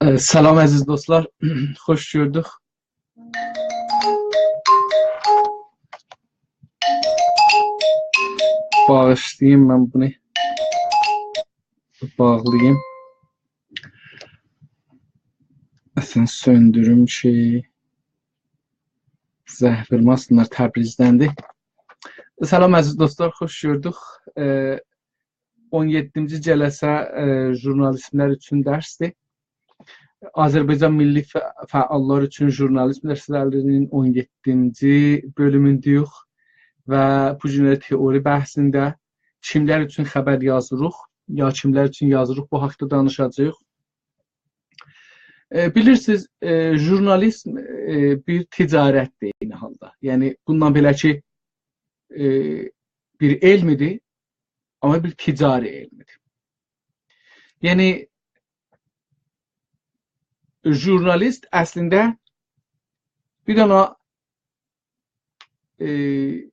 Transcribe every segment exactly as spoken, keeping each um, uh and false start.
اه، سلام عزیز دوستلار، خوش گؤردوک. باغیشلایین، من بونو باغلاییم. اصلاً سؤندوروم کی، زنگ وورماسینلار، تبریزدندیر. سلام عزیز دوستلار، خوش گؤردوک. اه، اون یئددینجی جلسه، اه، ژورنالیستلر اوچون درسدیر. آذربایجان میللی فع-، فعاللار اوچون ژورنالیسم درسلری‌نین اون یئددینجی بؤلومونده‌یوخ و بو گونلری تئوری بحثینده کیملر اوچون خبر یازیریق، یا کیملر اوچون یازیریق، بو حاقدا دانیشاجاغیق. ائ، بیلیرسینیز، ائ، ژورنالیسم، ائ، بیر تجارتدیر عینی حالدا. یعنی، بوندان بئله کی، ائ، بیر علمدیر، آمما بیر تجاری علمدیر. یعنی، ژورنالیست اصلینده بیر دنه، ائ،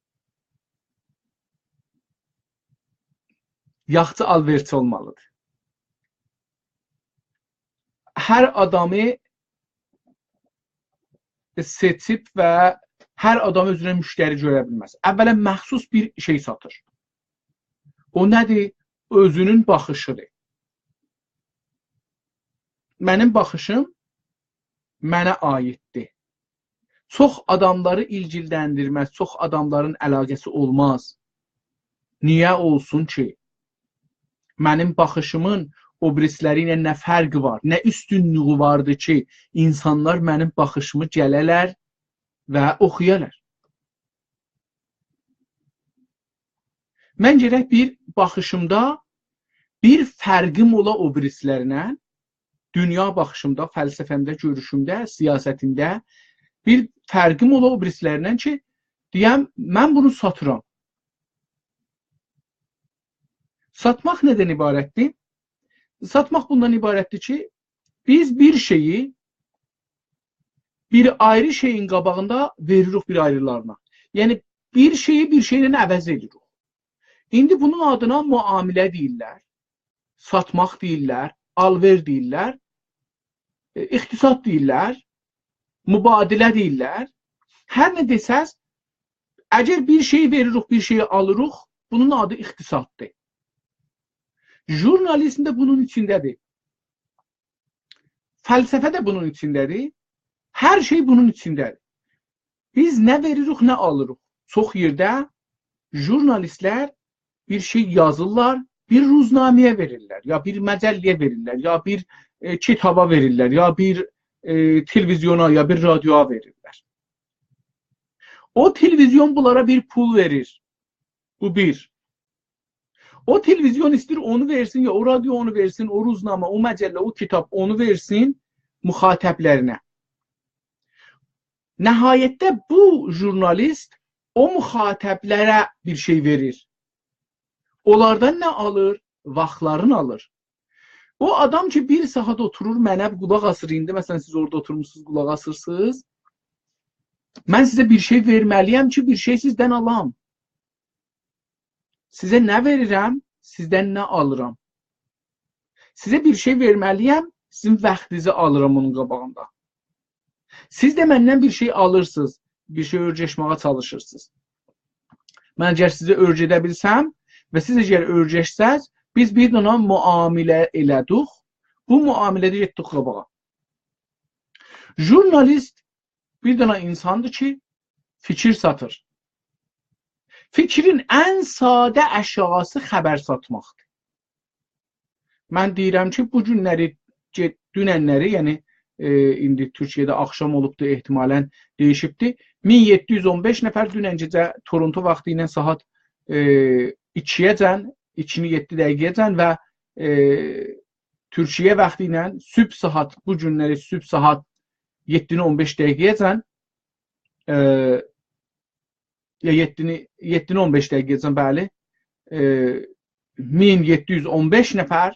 یاخچی آل‌وئرچی اولمالیدیر. هر آدامی سئچیب و هر آدام اؤزونه مشتری گؤره بیلمز. اولاً مخصوص بیر شئی ساتیر. او نه‌دیر؟ اؤزونون باخیشیدیر. منیم باخیشیم منه عاییددیر. چوخ آداملاری ایلگیلندیرمز، چوخ آداملارین علاقه‌سی اولماز. نییه اولسون کی؟ منیم باخیشیمین او بیریسی‌لری ایله نه فرقی وار، نه اوستونلویو واردیر کی، اینسانلار منیم باخیشیمی گله‌لر و اوخویالار؟ من گرک بیر باخیشیمدا بیر فرقیم اولا او بیریسی‌لرینن، دونیا باخیشیمدا، فلسفه‌مده، گؤروشومده، سیاستیمده بیر فرقیم اولا او بیریسی‌لرینن کی، دئیم، من بونو ساتیرام. ساتماق نه‌دن عبارتدیر؟ ساتماق بوندان عبارتدیر کی، بیز بیر شئیی بیر آیری شئیین قاباغیندا وئریریک بیر آیریلارینا. یعنی، بیر شئیی بیر شئیله عوض ائدیریک. ایندی بونون آدینا معامله دئییرلر، ساتماق دئییرلر، آل‌وئر دئییرلر، ائ، اقتصاد دئییرلر، مبادله دئییرلر. هر نه دئسز، اگر بیر شئی وئریریک، بیر شئی آلیریق، بونون آدی اقتصاددیر. ژورنالیسم ده بونون ایچینده‌دیر. فلسفه ده بونون ایچینده‌دیر. هر شئی بونون ایچینده‌دیر. بیز نه وئریریک، نه آلیریق. چوخ یئرده ژورنالیستلر بیر شئی یازیرلار، بیر روزنامه‌یه وئریرلر، یا بیر مجله‌یه وئریرلر، یا بیر، ائ، کیتابا وئریرلر، یا بیر، ائ، تلویزیونا، یا بیر رادیویا وئریرلر. او تلویزیون بونلارا بیر پول وئریر. بو بیر. او تلویزیون ایسته‌ییر اونو وئرسین، یا او رادیو اونو وئرسین، او روزنامه، او مجله، او کیتاب اونو وئرسین مخاطب‌لرینه. نهایتده بو ژورنالیست او مخاطب‌لره بیر شئی وئریر. اونلاردان نه آلیر؟ واختلارینی آلیر. او آدام کی، بیر ساعات اوتورور، منه قولاق آسیر، ایندی، مثلاً، سیز اورادا اوتورموسونوز، قولاق آسیرسینیز. من سیزه بیر شئی وئرمه‌لی‌یم کی، بیر شئی سیزدن آلام. سیزه نه وئریرم، سیزدن نه آلیرام. سیزه بیر شئی وئرمه‌لی‌یم، سیزین واختینیزی آلیرام اونون قاباغیندا. سیز ده مندن بیر شئی آلیرسینیز، بیر شئی اؤیرشمه‌یه چالیشیرسینیز. من اگر سیزی اؤیرده بیلسم و سیز اگر اؤیرشسز، بیز بیر دنه معامله ائله‌دیک. بو معامله‌ده گئتدیک قاباغا. ژورنالیست بیر دنه اینساندیر کی، فیکیر ساتیر. فیکرین ان ساده اشیاسی خبر ساتماقدیر. من دئییرم کی، بو گونلری، گئ-، دوننلری، یعنی، ائ، ایندی تورکیه‌ده آخشام اولوبدو، احتمالاً دییشیبدی. مین یئددی یوز اون بئش نفر دونن گئجه تورونتو واختی ایله ساعات، ائ، ایکی‌یه‌جن، ایکینی یئددی دقیقه‌یه‌جن و، ائ، تورکیه واختی ایله صبح ساعات، بو گونلری صبح ساعات یئددینی اون بئش دقیقه‌یه‌جن، ائ، یا یئددینی، یئددینی اون بئش دقیقه‌یه‌جن، بلی، ائ، مین یئددی یوز اون بئش نفر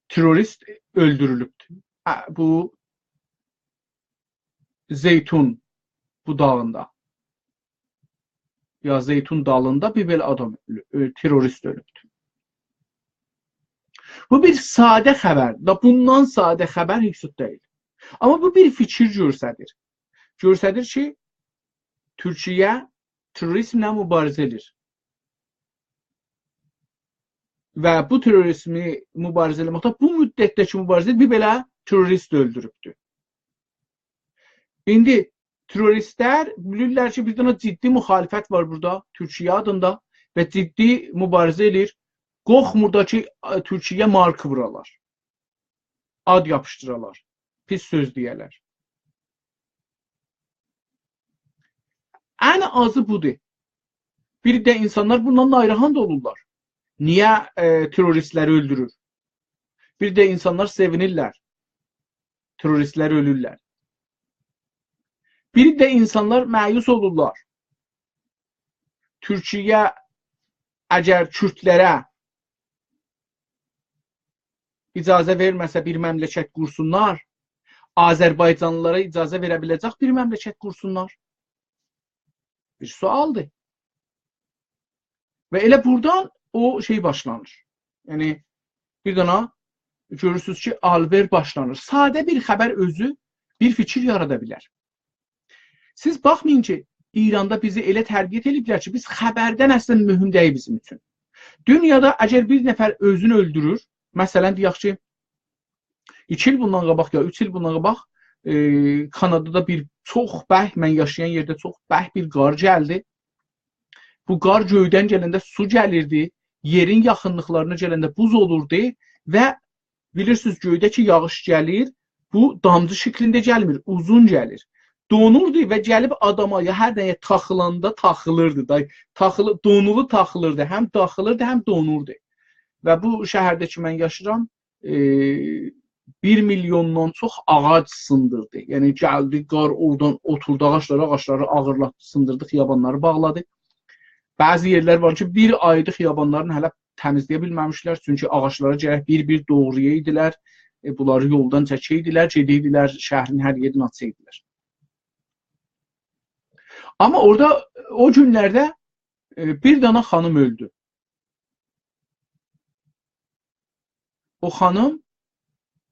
تروریست اؤلدورولوبدور. هه، بو زیتون بوداغیندا، یا زیتون دالیندا بیر بئله آدام اؤلو-، اؤ-، تروریست اؤلوبدور. بو بیر ساده خبر، دا بوندان ساده خبر هئچ زاد دئییل. آمما بو بیر فیکیر گؤستریر. گؤستریر کی، تورکیه تروریزمله موباریزه ائدیر. و بو تروریزمی موباریزه ائله‌مکده، بو مدتده کی موباریزه بیر بئله تروریست اؤلدوروبدور. ایندی تروریستلر بیلیرلر کی، بیر دنه جدی مخالفت وار بورادا، تورکیه آدیندا و جدی موباریزه ائله‌ییر. قورخمور دا کی، ائ، تورکیه‌یه مارک وورالار. آد یاپیشدیرالار. پیس سؤز دئیه‌لر. ان آزی بودور. بیر ده اینسانلار بوندان ناراحت اولورلار. نییه، ائ، تروریستلری اؤلدورور؟ بیر ده اینسانلار سئوینیرلر. تروریستلر اؤلورلر. بیر ده اینسانلار مأیوس اولورلار. تورکیه اگر کوردلره اجازه وئرمه‌سه بیر مملکت قورسونلار، آذربایجانلیلارا اجازه وئره بیله‌جک بیر مملکت قورسونلار؟ بیر سؤالدیر. و ائله بورادان او شئی باشلانیر. یعنی، بیر دنه گؤرورسونوز کی، آل‌وئر باشلانیر. ساده بیر خبر اؤزو بیر فیکیر یارادا بیلر. سیز باخمایین کی، ایراندا بیزی ائله تربیت ائله‌ییبلر کی، بیز خبردن اصلاً مهم دئییل بیزیم اوچون. دونیادا اگر بیر نفر اؤزونو اؤلدورور، مثلاً، دئیک کی، ایکی ایل بوندان قاباق یا اوچ ایل بوندان قاباق، ائ، کانادادا بیر چوخ برک، من یاشایان یئرده چوخ برک بیر قار گلدی. بو قار گؤیدن گلنده سو گلیردی، یئرین یاخینلیقلارینا گلنده بوز اولوردو و بیلیرسینیز، گؤیده کی یاغیش گلیر، بو دامجی شکلینده گلمیر، اوزون گلیر. دونوردو و گلیب آداما یا هر نه‌یه تاخیلاندا تاخیلیردی دا، تاخیلی-، دونولو تاخیلیردی، هم تاخیلیردی، هم دونوردو. و بو شهرده کی من یاشاییرام، ائ، بیر میلیوندان چوخ آغاج سیندیردی. یعنی گلدی، قار اورادان اوتوردو آغاجلارا، آغاجلاری آغیرلاتدی، سیندیردی، خیابانلاری باغلادی. بعضی یئرلر وار کی، بیر آیدی خیابانلارین هله تمیزله‌یه بیلمه‌میشلر، چونکی آغاجلاری گرک بیر-بیر دوغرایایدیلار، ائ، بونلاری یولدان چکه‌یدیلر، گئده‌یدیلر، شهرین هر یئرینی آچایدیلار. آمما اورادا او گونلرده، ائ، بیر دنه خانیم اؤلدو. او خانیم،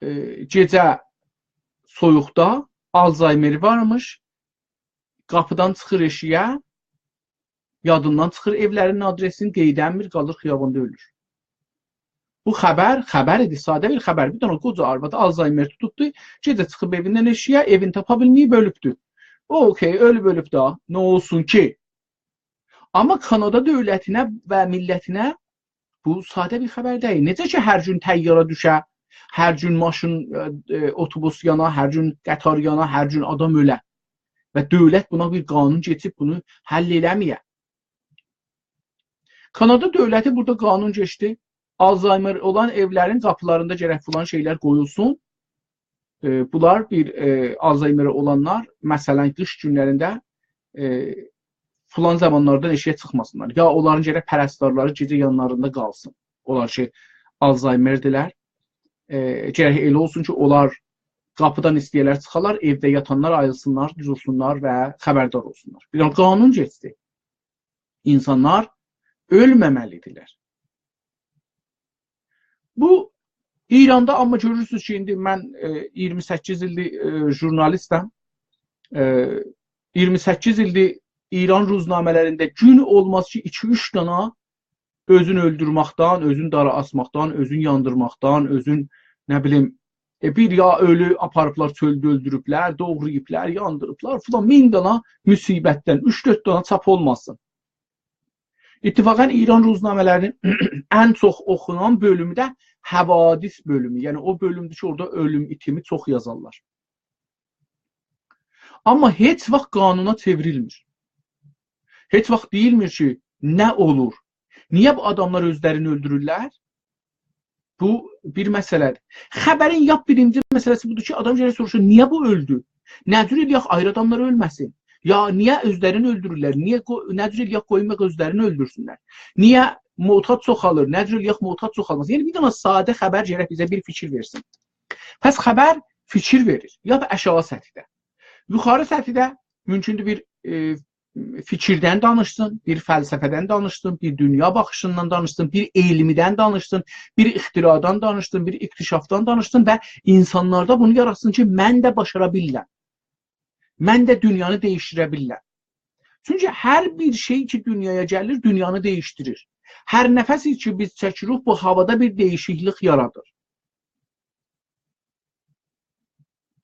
ائ، گئجه سویوقدا آلزایمری وارمیش، قاپیدان چیخیر ائشیگه، یادیندان چیخیر ائولرینین آدرسینی، قئییدنمیر، قالیر خیاباندا اؤلور. بو خبر، خبر ایدی، ساده بیر خبر. بیر دنه قوجا آرواد آلزایمر توتوبدو، گئجه چیخیب ائویندن ائشیگه، ائوینی تاپا بیلمه‌ییب، اؤلوبدو. او، اوکئی، اؤلوب، اؤلوب دا، نه اولسون کی؟ آمما کانادا دؤولتینه و میللتینه بو ساده بیر خبر دئییل. نئجه کی، هر گون طیاره دوشه، هر گون ماشین، ائ، ائ، اوتوبوس یانا، هر گون قطار یانا، هر گون آدام اؤله و دؤولت بونا بیر قانون کئچیب بونو حل ائله‌مه‌یه. کانادا دؤولتی بورادا قانون کئچدی. آلزایمر اولان ائولرین قاپیلاریندا گرک فلان شئیلر قویولسون. ائ، بونلار بیر، ائ، آلزایمری اولانلار، مثلاً، قیش گونلرینده، ائ، فلان زامانلاردان ائشیگه چیخماسینلار. یا اونلارین گرک پرستارلاری گئجه یانلاریندا قالسین. اونلار کی، آلزایمردیلر. ائ، گرک ائله اولسون کی، اونلار قاپیدان ایسته‌یه‌لر چیخالار، ائوده یاتانلار آییلسینلار، دورسونلار و خبردار اولسونلار. بیر دنه قانون کئچدی. اینسانلار اؤلمه‌مه‌لیدیرلر. بو ایراندا، آمما گؤرورسونوز کی، ایندی من، ائ، اییرمی سککیز ایلدیر، ائ، ژورنالیستم. ائ، اییرمی سککیز ایلدیر ایران روزنامه‌لرینده گون اولماز کی، ایکی-اوچ دانا اؤزون اؤلدورمکدن، اؤزون دارا آسماقدان، اؤزون یاندیرماقدان، اؤزون، نه بیلیم، ائ، بیر یا اؤلو آپاریبلار، چؤلده اؤلدوروبلر، دوغراییبلار، یاندیریبلار، فلان، مین دانا مصیبتدن اوچ-دؤرد دانا چاپ اولماسین. اتفاقاً ایران روزنامه‌لرینین ان چوخ اوخونان بؤلومو ده حوادث بؤلومو. یعنی او بؤلومدور کی، اورادا اؤلوم ایتیمی چوخ یازارلار. آمما هئچ واخت قانونا چئوریلمیر. هئچ واخت دئییلمیر کی، نه اولور؟ نییه بو آداملار اؤزلرینی اؤلدورورلر؟ بو بیر مسئله‌دیر. خبرین لاپ بیرینجی مسئله‌سی بودور کی، آدام گرک سوروشا، نییه بو اؤلدو؟ نه جور ائله‌یک آیری آداملار اؤلمه‌سین؟ یا نییه اؤزلرینی اؤلدورورلر؟ نییه قو-، نه جور ائله‌یک قویمایاق اؤزلرینی اؤلدورسونلر؟ نییه معتاد چوخالیر؟ نه جور ائله‌یک معتاد چوخالماسین؟ یعنی بیر دنه ساده خبر گرک بیزه بیر فیکیر وئرسین. پس خبر فیکیر وئریر. لاپ آشاغی سطحده. یوخاری سطحده مومکوندور بیر، ائ، فیکیردن دانیشسین، بیر فلسفه‌دن دانیشسین، بیر دونیا باخیشیندان دانیشسین، بیر علمیدن دانیشسین، بیر اختراعدان دانیشسین، بیر اکتشافدان دانیشسین و اینسانلاردا بونو یاراتسین کی، من ده باشارا بیلیرم. من ده دونیانی دییشدیره بیلیرم. چونکی هر بیر شئی کی، دونیایا گلیر، دونیانی دییشدیریر. هر نفسی کی، بیز چکیریک، بو هاوادا بیر دییشیکلیک یارادیر.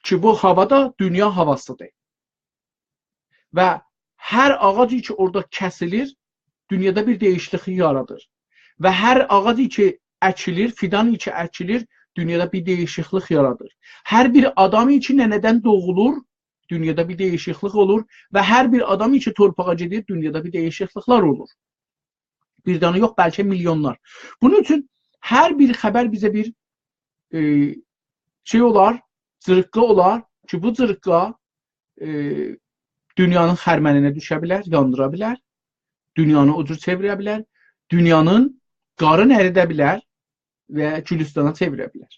کی، بو هاوا دا دونیا هاواسیدیر. و هر آغاج کی، اورادا کسیلیر، دونیادا بیر دییشیکلیک یارادیر. و هر آغاج کی، اکیلیر، فیدان کی، اکیلیر، دونیادا بیر دییشیکلیک یارادیر. هر بیر آدام کی، ننه‌دن دوغولور، دونیادا بیر دییشیکلیک اولور. و هر بیر آدام کی، تورپاغا گئدیر، دونیادا بیر دییشیکلیکلر اولور. بیر دنه یوخ، بلکه میلیونلار. بونون اوچون هر بیر خبر بیزه بیر، ائ، شئی اولار، جیریققا اولار کی، بو جیریققا، ائ، دونیانین خرمنینه دوشه بیلر، یاندیرا بیلر، دونیانی او جور چئویره بیلر، دونیانین قارین اریده بیلر و گولوستانا چئویره بیلر.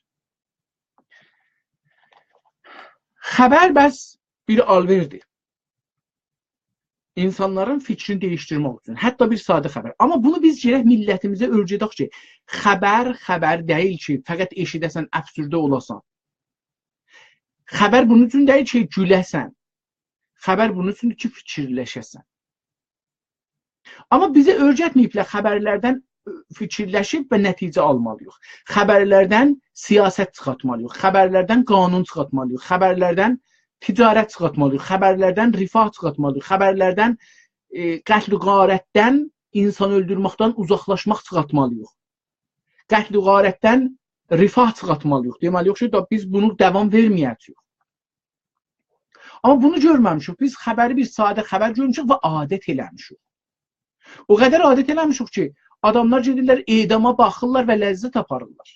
خبر بس بیر آلوئردیر. اینسانلارین فیکرینی دییشدیرمک اوچون. حتی بیر ساده خبر. آمما بونو بیز گرک میللتیمیزه اؤیره‌دک کی، خبر، خبر دئییل کی، فقط ائشیده‌سن، افسرده اولاسان. خبر بونون اوچون دئییل کی، گوله‌سن. خبر بونون اوچوندور کی، فیکیرلشه‌سن. آمما بیزه اؤیرتمه‌ییبلر خبرلردن، ائ، فیکیرلشیب و نتیجه آلمالی‌ییق. خبرلردن سیاست چیخارتمالی‌ییق. خبرلردن قانون چیخارتمالی‌ییق. خبرلردن تجارت چیخارتمالی‌ییق. خبرلردن رفاه چیخارتمالی‌ییق. خبرلردن، ائ، قتل و غارتدن، اینسان اؤلدورمکدن اوزاقلاشماق چیخارتمالی‌ییق. قتل و غارتدن رفاه چیخارتمالی‌ییق. دئمه‌لی‌ییک کی، دا بیز بونو داوام وئرمه‌یه‌جه‌ییک. آمما بونو گؤرمه‌میشیک. بیز خبری بیر ساده خبر گؤرموشوک و عادت ائله‌میشیک. او قدر عادت ائله‌میشیک کی، آداملار گئدیرلر اعداما باخیرلار و لذت آپاریرلار.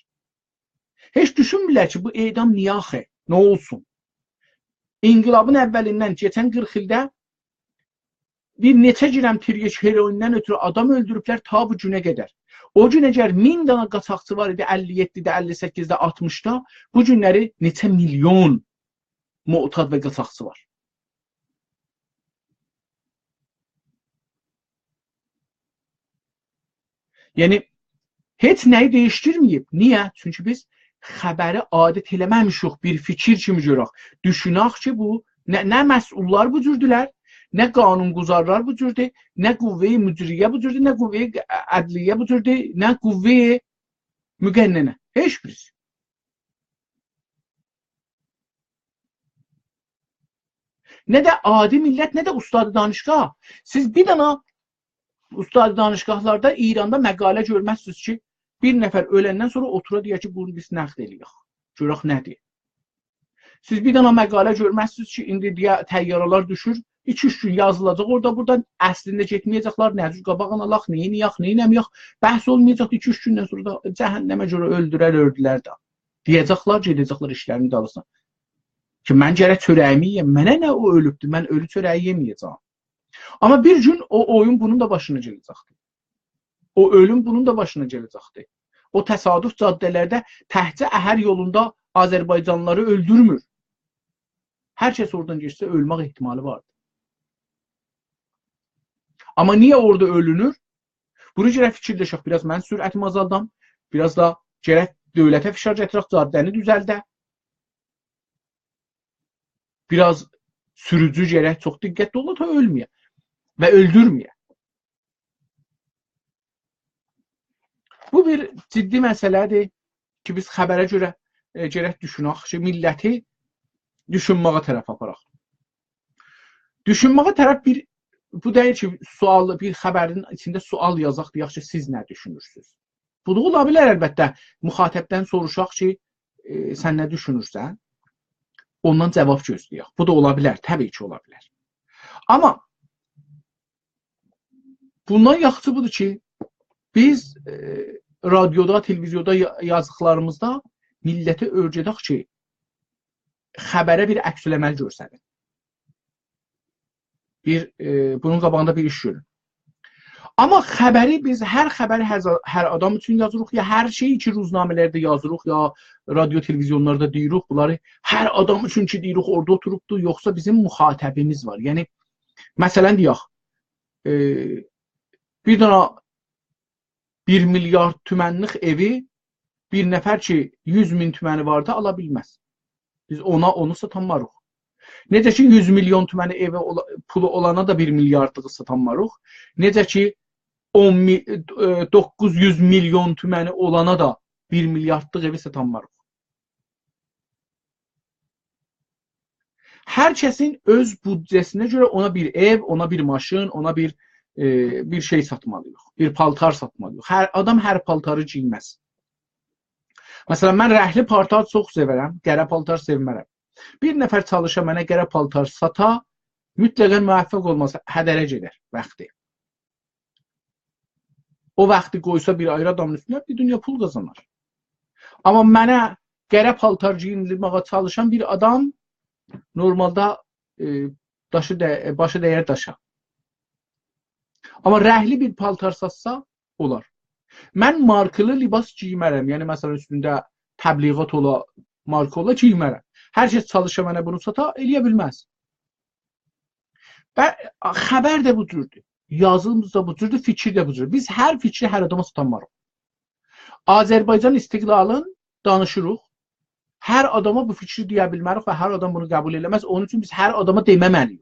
هئچ دوشونمورلر کی، بو اعدام نییه آخی؟ نه اولسون؟ انقلابین اولیندن، کئچن قیرخ ایلده بیر نئچه گرم تریاک هروئیندن اؤترو آدام اؤلدوروبلر تا بو گونه قدر. او گون اگر مین دنه قاچاقچی وار ایدی، اللی یئددیده، اللی سککیزده، آلتمیشدا، بو گونلری نئچه میلیون معتاد و قاچاقچی وار. یعنی، هئچ نه‌یی دییشدیرمه‌ییب. نییه؟ چونکی بیز خبری عادت ائله‌مه‌میشیک بیر فیکیر کیمی گؤرک. دوشونک کی، بو نه، نه مسئوللار بو جوردولر، نه قانون‌گذارلار بو جوردور، نه قوه‌ی مجریه بو جوردور، نه قوه‌ی عدلیه بو جوردور، نه قوه‌ی مقننه. هئچ بیریسی. نه ده عادی میللت، نه ده استاد دانشگاه. سیز بیر دنه استاد دانشگاهلاردا ایراندا مقاله گؤرمزسینیز کی، بیر نفر اؤلندن سونرا اوتورا دئیه کی، بونو بیز نقد ائله‌یک. گؤرک نه‌دیر. سیز بیر دنه مقاله گؤرمزسینیز کی، ایندی دئیه طیاره‌لر دوشور، ایکی-اوچ گون یازیلاجاق اورادا، بورادا اصلینده گئتمه‌یه‌جکلر، نه جور قاباغینی آلاق، نه ائله‌یک، نه ائله‌مه‌یک، بحث اولمایاجاق، ایکی-اوچ گوندن سونرا دا جهنمه گؤره اؤلدورر، اؤلدولر ده. دئیه‌جکلر، گئده‌جکلر ایشلرینین دالیسینا. کی، من گرک چؤره‌ییمی یئیم، منه نه او اؤلوبدور، من اؤلو چؤره‌یی یئمه‌یه‌جم. آمما بیر گون او اویون بونون دا باشینا گله‌جکدیر. او اؤلوم بونون دا باشینا گله‌جکدیر. او تصادف جاده‌لرده تکجه اهر یولوندا آذربایجانلیلاری اؤلدورمور. هر کس اورادان کئچسه اؤلمک احتمالی واردیر. آمما نییه اورادا اؤلونور؟ بونو گرک فیکیرلشک. بیر آز من سرعتیمی آزالدام. بیر آز دا گرک دؤولته فشار گتیرک، جاده‌نی دوزلده. بیر آز سوروجو گرک چوخ دقتلی اولا تا اؤلمه‌یه. و اؤلدورمه‌یه. بو بیر جدی مسئله‌دیر کی، بیز خبره گؤره، ائ، گرک دوشونک کی، میللتی دوشونمه‌یه طرف آپاراق. دوشونمه‌یه طرف بیر، بو دئییل کی، سؤال، بیر خبرین ایچینده سؤال یازاق، دئیک کی، سیز نه دوشونورسونوز؟ بو دا اولا بیلر، البته، مخاطبدن سوروشاق کی، ائ، سن نه دوشونورسن؟ اوندان جاواب گؤزله‌یک. بو دا اولا بیلر، طبیعی کی، اولا بیلر. آمما بوندان یاخشیسی بودور کی، بیز، ائ، رادیودا، تلویزیوندا یا-، یازدیقلاریمیزدا میللتی اؤیره‌دک کی، خبره بیر عکس‌العمل گؤرسنین. بیر، ائ، بونون قاباغیندا بیر ایش گؤرون. آمما خبری بیز، هر خبری هر زا-، هر آدام اوچون یازیریق، یا هر شئی کی، روزنامه‌لرده یازیریق، یا رادیو، تلویزیونلاردا دئییریک، بونلاری هر آدام اوچون کی، دئییریک، اورادا اوتوروبدور، یوخسا بیزیم مخاطبیمیز وار. یعنی، مثلا، دئیک، ائ، بیر دنه بیر میلیارد تومنلیک ائوی بیر نفر کی، یوز مین تومنی واردی، آلا بیلمز. بیز اونا اونو ساتانماریق. نئجه کی، یوز میلیون تومنی ائوی اولا-، پولو اولانا دا بیر میلیاردلیغی ساتانماریق. نئجه کی، اون می-، ائ، دوققوز یوز میلیون تومنی اولانا دا بیر میلیاردلیق ائوی ساتانماریق. هر کسین اؤز بودجه‌سینه گؤره اونا بیر ائو، اونا بیر ماشین، اونا بیر، ائ، بیر شئی ساتمالی‌ییق. بیر پالتار ساتمالی‌ییق. هر آدام هر پالتاری گئیمز. مثلا، من رنگلی پالتار چوخ سئورم، قره پالتار سئومه‌رم. بیر نفر چالیشا منه قره پالتار ساتا، مطلقا موفق اولماز، هدره گئدر واختی. او واختی قویسا بیر آیری آدامین اوستونه، بیر دونیا پول قازانار. آمما منه قره پالتار گئییندیرمه‌یه چالیشان بیر آدام نورمالدا، ائ، داشی ده-، باشی دَیر داشا. آمما رنگلی بیر پالتار ساتسا، اولار. من مارکالی لباس گئیمه‌رم. یعنی، مثلا، اوستونده تبلیغات اولا، مارکا اولا، گئیمه‌رم. هر کس چالیشا منه بونو ساتا، ائلیه بیلمز. و خبر ده بو جوردور. یازیمیز دا بو جوردور، فیکیر ده بو جوردور. بیز هر فیکری هر آداما ساتانماریق. آذربایجان استقلالین دانیشیریق. هر آداما بو فیکری دئیه بیلمه‌ریک و هر آدام بونو قبول ائله‌مز. اونون اوچون بیز هر آداما دئمه‌مه‌لی‌ییک.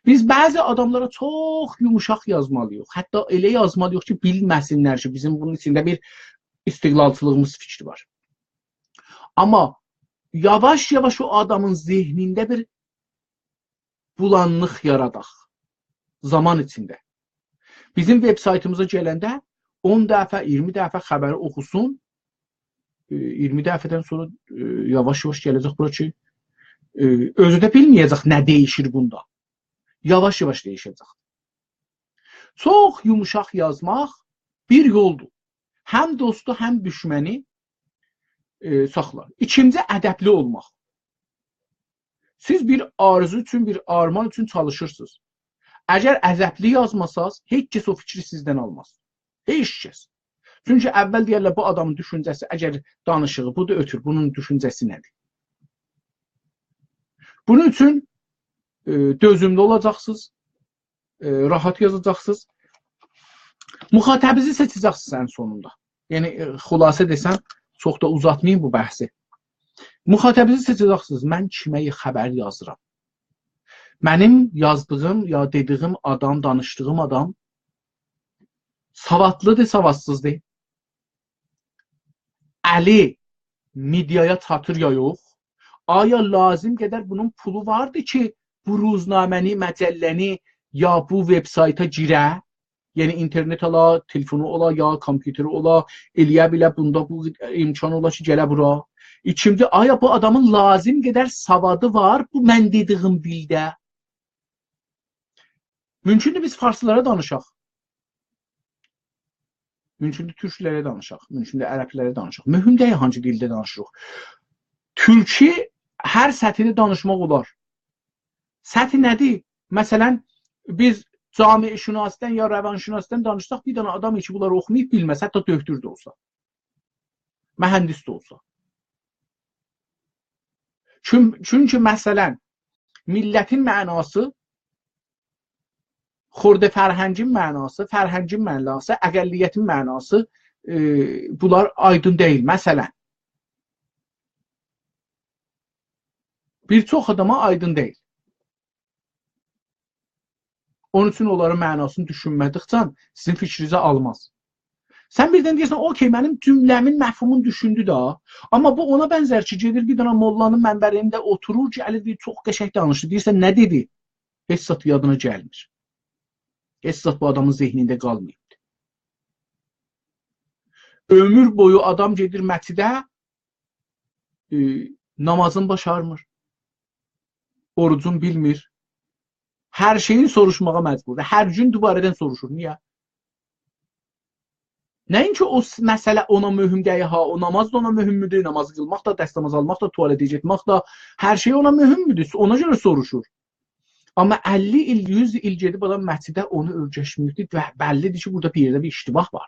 بیز بعضی آداملارا چوخ یوموشاق یازمالی‌ییق. حتی ائله یازمالی‌ییق کی، بیلمه‌سینلر کی، بیزیم بونون ایچینده بیر استقلالچیلیغیمیز فیکری وار. آمما یاواش-یاواش او آدامین ذهنینده بیر بولانلیق یاراداق زامان ایچینده. بیزیم وب‌سایتیمیزا گلنده اون دفعه، اییرمی دفعه خبری اوخوسون، ائ، اییرمی دفعه‌دن سونرا، ائ، یاواش-یاواش گله‌جک بورا کی، ائ، اؤزو ده بیلمه‌یه‌جک نه دییشیر بوندا. یاواش-یاواش دییشه‌جک. چوخ یوموشاق یازماق بیر یولدور. هم دوستو، هم دوشمنی، ائ، ساخلار. ایکینجی، ادبلی اولماق. سیز بیر آرزو اوچون، بیر آرمان اوچون چالیشیرسینیز. اگر ادبلی یازماساز، هئچ کس او فیکری سیزدن آلماز. هئچ کس. چونکی اول دئیرلر، بو آدامین دوشونجه‌سی، اگر دانیشیغی بودور، اؤتور، بونون دوشونجه‌سی نه‌دیر؟ بونون اوچون، ائ، دؤزوملو اولاجاقسینیز، ائ، راحت یازاجاقسینیز. مخاطبینیزی سئچه‌جکسینیز ان سونوندا. یعنی، ائ، خلاصه دئسم، چوخ دا اوزاتماییم بو بحثی. مخاطبینیزی سئچه‌جکسینیز. من کیمه خبر یازیرام؟ منیم یازدیغیم یا دئدیگیم آدام، دانیشدیغیم آدام سوادلی‌دیر، سوادسیزدیر؟ الی مئدیایا چاتیر یا یوخ؟ آیا لازیم قدر بونون پولو واردی کی، بو روزنامه‌نی، مجله‌نی یا بو وب‌سایتا گیره؟ یعنی اینترنت آلا، تلفونو اولا، یا کامپیوتری اولا، ائلیه بیله، بوندا بو امکان اولا کی، گله بورا. ایکینجی، آیا بو آدامین لازیم قدر سوادی وار بو من دئدیگیم دیلده؟ مومکوندور بیز فارسلارا دانیشاق. مومکوندور تورکلره دانیشاق. مومکوندور عربلره دانیشاق. مهم دئییل هانسی دیلده دانیشیریق. تورکی هر سطحده دانیشماق اولار. سطح نه‌دیر؟ مثلا، بیز جامعه‌شناسی‌دن یا روانشناسی‌دن دانیشساق، بیر دنه آدام کی، بونلاری اوخوماییب بیلمز، حتی دؤکتور ده اولسا، مهندس ده اولسا. چون-، چونکی، مثلا، میللتین معناسی، خرده فرهنگین معناسی، فرهنگین معناسی، اقلیتین معناسی، ائ، بونلار آیدین دئییل. مثلا، بیر چوخ آداما آیدین دئییل. اونون اوچون اونلارین معناسینی دوشونمه‌دیکجه سیزین فیکرینیزی آلماز. سن بیردن دئیه‌سن، «اوکئی، منیم جمله‌مین مفهومون دوشوندو دا.» آمما بو اونا بنزر کی، گئدیر بیر دنه موللانین منبرینده اوتورور، گلیر دئییر، «چوخ قشنگ دانیشدی.» دئییرسن، «نه دئدی؟» هئچ زاد یادینا گلمیر. هئچ زاد بو آدامین ذهنینده قالماییبدی. عؤمور بویو آدام گئدیر مسجده، ائ، نامازین باشارمیر، اوروجون بیلمیر، هر شئیین سوروشماغا مجبوردور. هر گون دوباره‌دن سوروشور. نییه؟ نه اینکی او س-، مسئله اونا مهم دئییل ها، او ناماز دا اونا مهمدور، نامازی قیلماق دا، دستماز آلماق دا، توالته گئتمک دا، هر شئی اونا مهمدور، اونا گؤره سوروشور. آمما اللی ایل، یوز ایل گئدیب آدام مسجده اونو اؤیرشمه‌ییبدیر و بللی‌دیر کی، بورادا بیر یئرده بیر اشتباه وار.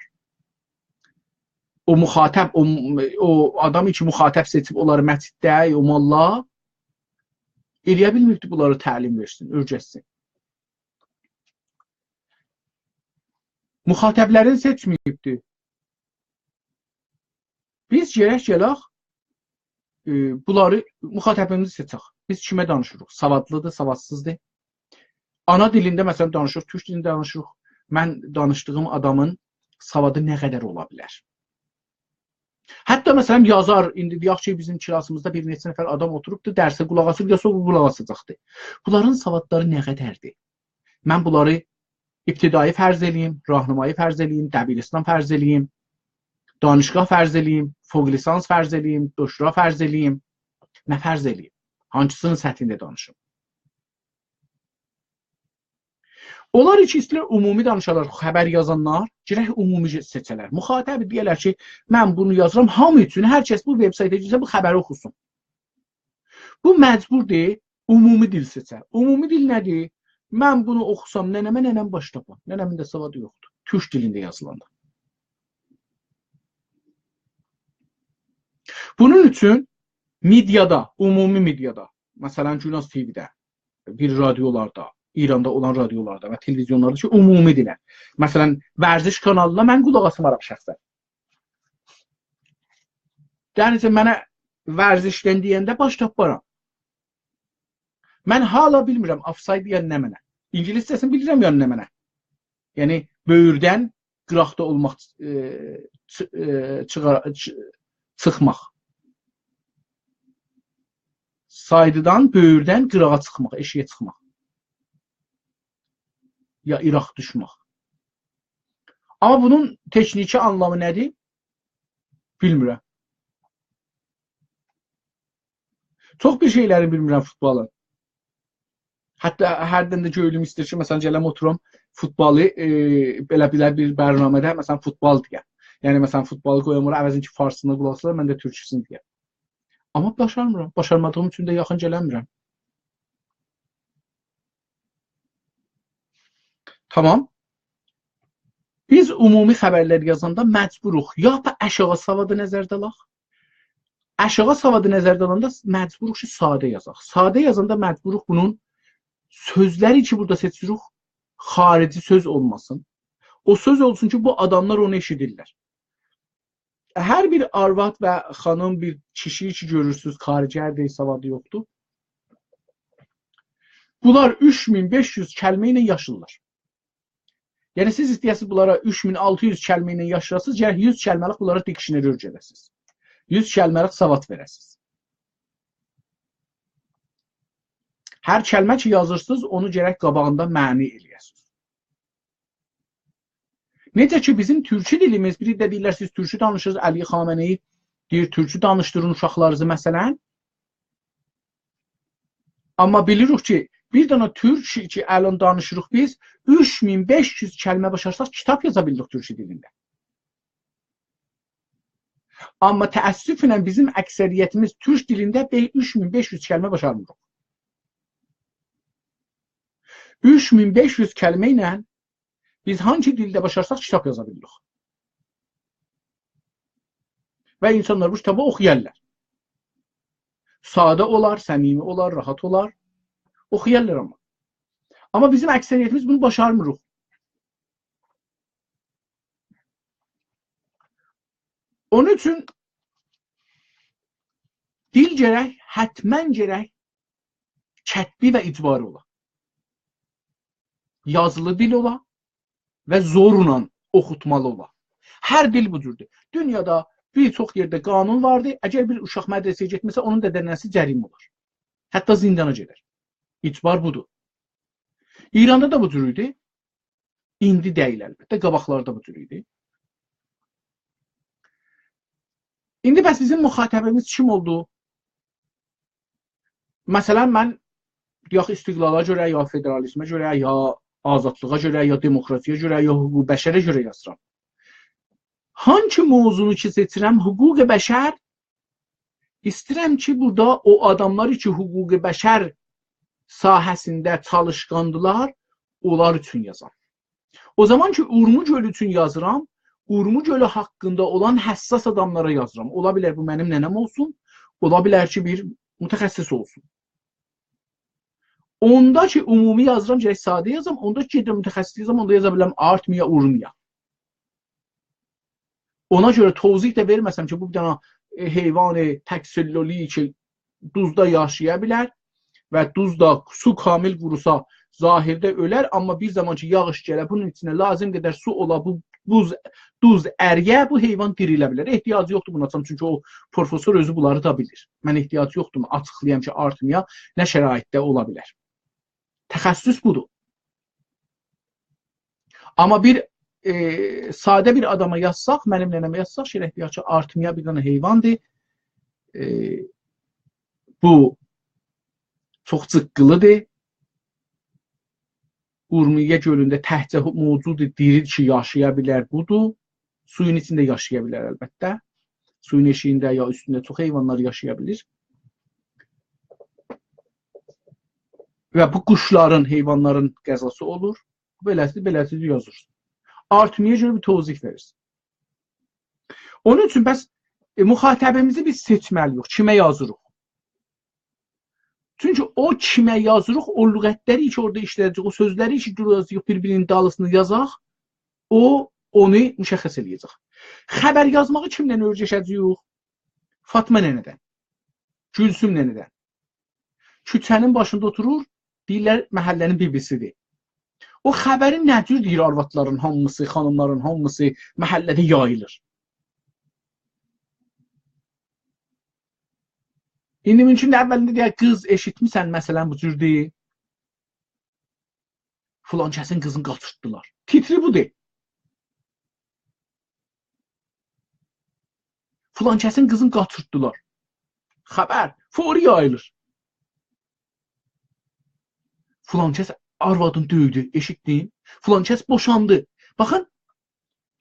او مخاطب، او، او آدام کی مخاطب سئچیب اونلاری مسجدده، او موللا، ائلیه بیلمه‌ییبدی بونلاری تعلیم وئرسین، اؤیرشسین. مخاطبلرین سئچمه‌ییبدی. بیز گرک گلک، ائ، بونلاری، مخاطبیمیزی سئچک. بیز کیمه دانیشیریق؟ سوادلی‌دیر، سوادسیزدیر؟ آنا دیلینده، مثلا، دانیشیریق، تورک دیلینده دانیشیریق. من دانیشدیغیم آدامین سوادی نه قدر اولا بیلر؟ حتی، مثلا، یازار، ایندی دئیک کی، بیزیم کلاسیمیزدا بیر نئچه نفر آدام اوتوروبدور، درسه قولاق آسیر، یوخسا او قولاق آساجاقدیر. بونلارین سوادلاری نه قدردیر؟ من بونلاری ابتدایی فرض ائله‌ییم، راهنمایی فرض ائله‌ییم، دبیرستان فرض ائله‌ییم، دانشگاه فرض ائله‌ییم، فوق لیسانس فرض ائله‌ییم، دکترا فرض ائله‌ییم. نه فرض ائله‌ییم؟ هانسی‌نین سطحینده دانیشیم؟ اونلار کی ایسته‌ییرلر عمومی دانیشالار، خبر یازانلار، گرک عمومی سئچه‌لر. مخاطب دئیه‌لر کی، من بونو یازیرام هامی اوچون، هر کس بو وب‌سایته گیرسه بو خبری اوخوسون. بو مجبوردور عمومی دیل سئچه. عمومی دیل نه‌دیر؟ من بونو اوخوسام ننه‌مه، ننه‌م باش تاپار. ننه‌مین ده سوادی یوخدور تورک دیلینده یازیلاندا. بونون اوچون مئدیادا، عمومی مئدیادا، مثلا، گوناز تی‌وی‌ده، بیر رادیولاردا، ایراندا اولان رادیولاردا و تلویزیونلاردا کی، عمومی دیله. مثلا، ورزش کانالینا من قولاق آسمارام شخصا. یعنی، سن منه ورزشدن دئینده باش تاپمارام. من حالا بیلمیرم، آفساید یا نمنه. اینگیلیسجه‌سینی بیلیرم، یا نمنه. یعنی، بؤیوردن قیراقدا اولماق، ائ، چی-، ائ، چیخار-، چی-، چیخماق. سایدیدان، بؤیوردن قیراغا چیخماق، ائشیگه چیخماق. یا ایراق دوشمک. آمما بونون تکنیکی آنلامی نه‌دیر؟ بیلمیرم. چوخ بیر شئیلری بیلمیرم فوتبالین. حتی هردن ده گؤیلوم ایسته‌ییر کی، مثلا، گلم اوتوروم، فوتبالی، ائ، بئله، بئله بیر برنامه‌ده، مثلا، فوتبال دئیم. یعنی، مثلا، فوتبالی قویام اورا، عوضین کی فارسینی قولاق آسیلار، من ده تورکوسونو دئیم. آمما باشارمیرام. باشارمادیغیم اوچون ده یاخین گلنمیرم. تامام. بیز عمومی خبرلر یازاندا مجبوروق یا آشاغی سوادی نظرده آلاق، آشاغی سوادی نظرده آلاندا مجبوروق کی، ساده یازاق. ساده یازاندا مجبوروق بونون سؤزلری کی، بورادا سئچیریک، خارجی سؤز اولماسین. او سؤز اولسون کی، بو آداملار اونو ائشیدیرلر. هر بیر آرواد و خانیم، بیر کیشی کی گؤرورسونوز، کارگردیر، سوادی یوخدور. بونلار اوچ مین بئش یوز کلمه ایله یاشیرلار. یعنی، سیز ایسته‌یه‌سینیز بونلارا اوچ مین آلتی یوز کلمه ایله یاشیراسینیز، گرک یوز کلمه‌لیک بونلارا دیکشنری اؤیره‌ده‌سینیز. یوز کلمه‌لیک سواد وئره‌سینیز. هر کلمه کی یازیرسینیز، اونو گرک قاباغیندا معنی ائله‌یه‌سینیز. نئجه کی، بیزیم تورکو دیلیمیز، بیری ده دئییرلر، «سیز تورکو دانیشیرسینیز»، علی خامنه‌ای دئییر، «تورکو دانیشدیرین اوشاقلارینیزی»، مثلا. آمما بیلیریک کی، بیر دنه تورک کی، الان دانیشیریق بیز، اوچ مین بئش یوز کلمه باشارساق، کیتاب یازا بیلیریک تورکو دیلینده. آمما تأسفله بیزیم اکثریتیمیز تورک دیلینده بئ-، اوچ مین بئش یوز کلمه باشارمیریق. اوچ مین بئش یوز کلمه ایله بیز هانسی دیلده باشارساق کیتاب یازا بیلیریک. و اینسانلار بو کیتابی اوخویارلار. ساده اولار، صمیمی اولار، راحت اولار. اوخویارلار آمما. آمما بیزیم اکثریتیمیز بونو باشارمیریق. اونون اوچون دیل گرک، حتما گرک کتبی و اجباری اولا. یازیلی دیل اولا و زورلا اوخوتمالی اولا. هر دیل بو جوردور. دونیادا بیر چوخ یئرده قانون واردیر. اگر بیر اوشاق مدرسه‌یه گئتمه‌سه، اونون دده‌ننه‌سی جریمه اولار. حتی زیندانا گئدر. اجبار بودور. ایراندا دا بو جور ایدی. ایندی دئییل البته، قاباقلاردا بو جور ایدی. ایندی بس بیزیم مخاطبیمیز کیم اولدو؟ مثلا، من، دئیک، استقلالا گؤره، یا فدرالیزمه گؤره، یا آزادلیغا گؤره، یا دموکراسی‌یه گؤره، یا حقوق بشره گؤره یازیرام. هانسی موضوعنو کی سئچیرم، حقوق بشر، ایسته‌ییرم کی، بورادا او آداملار کی حقوق بشر ساحه‌سینده چالیشقاندیلار، اونلار اوچون یازام. او زامان کی، اورمو گؤلو اوچون یازیرام، اورمو گؤلو حاقیندا اولان حساس آداملارا یازیرام. اولا بیلر بو منیم ننه‌م اولسون، اولا بیلر کی، بیر متخصص اولسون. اوندا کی، عمومی یازیرام، گرک ساده یازام، اوندا کی، گئدیرم متخصص یازام، اوندا یازا بیلرم آرتمی‌یا، اورمی‌یا. اونا گؤره توضیح ده وئرمه‌سم کی، بو بیر دنه، ائ، حیوان تک‌سلولی کی، دوزدا یاشایا بیلر و دوزدا سو کامل قوروسا، ظاهرده اؤلر، آمما بیر زامان کی، یاغیش گله، بونون ایچینه لازیم قدر سو اولا، بو بوز، دوز ارییه، بو حیوان دیریله بیلر. احتیاجی یوخدور بونا، چونکی او پروفسور اؤزو بونلاری دا بیلیر. من احتیاج یوخدور آچیقلایام کی، آرتمی‌یا نه شرایطده اولا بیلر. تخصص بودور. آمما بیر، ائ، ساده بیر آداما یازساق، منیم ننه‌مه یازساق، شرح دئیک کی، آرتمی‌یا بیر دنه حیواندیر. ائ، بو چوخ جیققیلی‌دیر. اورمیه گؤلونده تکجه موجود دیری کی، یاشایا بیلر، بودور. سویون ایچینده یاشایا بیلر البته. سویون ائشیگینده یا اوستونده چوخ حیوانلار یاشایا بیلیر. و بو قوشلارین، حیوانلارین غذاسی اولور. بئله‌سی، بئله‌سی یازیرسان. آرتمی‌یا گؤره بیر توضیح وئریرسن. اونون اوچون بس، ائ، مخاطبیمیزی بیز سئچمه‌لی‌ییک، کیمه یازیریق. چونکی او کیمه یازیریق، او لغتلری کی، اورادا ایشله‌ده‌جک، او سؤزلری کی، دورازیق بیر-بیرینین دالیسیندا یازاق، او اونو مشخص ائله‌یه‌جک. خبر یازماغی کیمدن اؤیرشه‌جه‌ییک؟ فاطما ننه‌دن، گولسوم ننه‌دن. کوچه‌نین باشیندا اوتورور، دئییرلر، محله‌نین بی‌بی‌سی‌دیر. او خبری نه جور دئییر آروادلارین هامیسی، خانیملارین هامیسی محله‌ده یاییلیر؟ ایندی مومکوندور، اولینده دئیه، «قیز، ائشیتمیسن، مثلا، بو جور دئییر. فلان کسین قیزینی قاچیرتدیلار.» تیتری بودور. «فلان کسین قیزینی قاچیرتدیلار.» خبر فوری یاییلیر. «فلان کس آروادینی دؤیدو، ائشیتدین؟ فلان کس بوشاندی.» باخین،